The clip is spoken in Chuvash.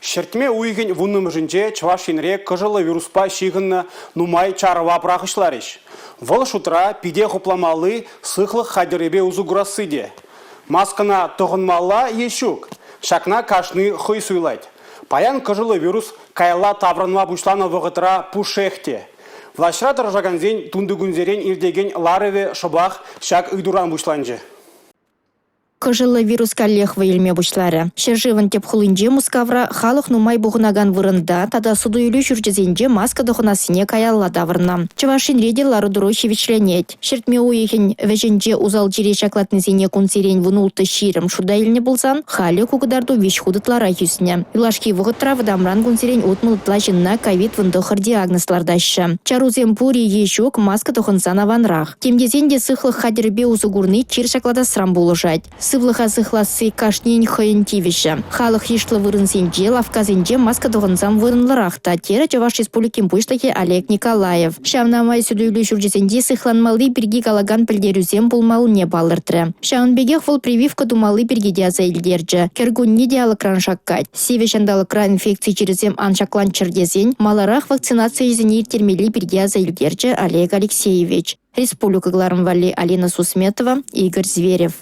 Ҫӗртме уйӑхӗн вуннӑмӗшӗнче Чӑваш Енре кӑшӑллӑ вируспа ҫыхӑннӑ нумай чарӑва пӑрахӑҫларӗҫ. Вӑл шутра пите хупламалли сыхлӑх хатӗрӗпе усӑ курасси те. Маскӑна тӑхӑнмалла е ҫук? Ҫакна кашни хӑй суйлать. Паян кӑшӑллӑ вирус каялла таврӑнма пуҫланӑ вӑхӑтра пушшех те. Влаҫра тӑрӑшакансен тунтикунсерен иртекен ларӑвӗ шӑпах ҫак ыйтуран пуҫланчӗ. Кӑшӑллӑ вирус каллех вӑй илме пуҫларӗ. Ҫӗршывӑн тӗп хулинче Мускавра халӑх нумай пухӑнакан вырӑнта тата суту-илӳ ҫурчӗсенче маска тӑхӑнассине каялла тавӑрнӑ. Чӑваш Енре те лару-тӑру ҫивӗчленет. Ҫӗртме уйӑхӗн вӗҫӗнче усал чире ҫаклатнисене кунсерен 16-20 шута илнӗ пулсан, халӗ ку кӑтарту виҫ хут ытларах ӳснӗ. Юлашки вӑхӑтра вӑтамран кунсерен 60 ытла ҫынна ковид-19 диагноз лартаҫҫӗ. Чарусем пур-и е ҫук, маска тӑхӑнсан аванрах. Тем тесен те сыхлӑх хатӗрӗпе усӑ курни чир ҫаклатасран пулӑшать. Сывлӑха сыхласси кашнийӗн хӑйӗн тивӗҫӗ. Халӑх йышлӑ вырӑнсенче, лавккасенче маска тӑхӑнсан вырӑнлӑрах та, терӗ Чӑваш Республикин Пуҫлӑхӗ Олег Николаев. Ҫавна май суту-илӳ ҫурчӗсенче сыхланмалли пирки калакан пӗлтерӳсем пулмаллине палӑртрӗ. Ҫавӑн пекех вӑл прививка тумалли пирки те аса илтерчӗ. Кӗркунне те алӑкран шаккать. Сивӗ ҫанталӑкра инфекци чирӗсем ан ҫакланччӑр тесен маларах вакцинаци ӗҫӗсене ирттермелли пирки аса илтерчӗ Олег Алексеевич. Республика кӑларӑм валли Алина Сусметова, Игорь Зверев.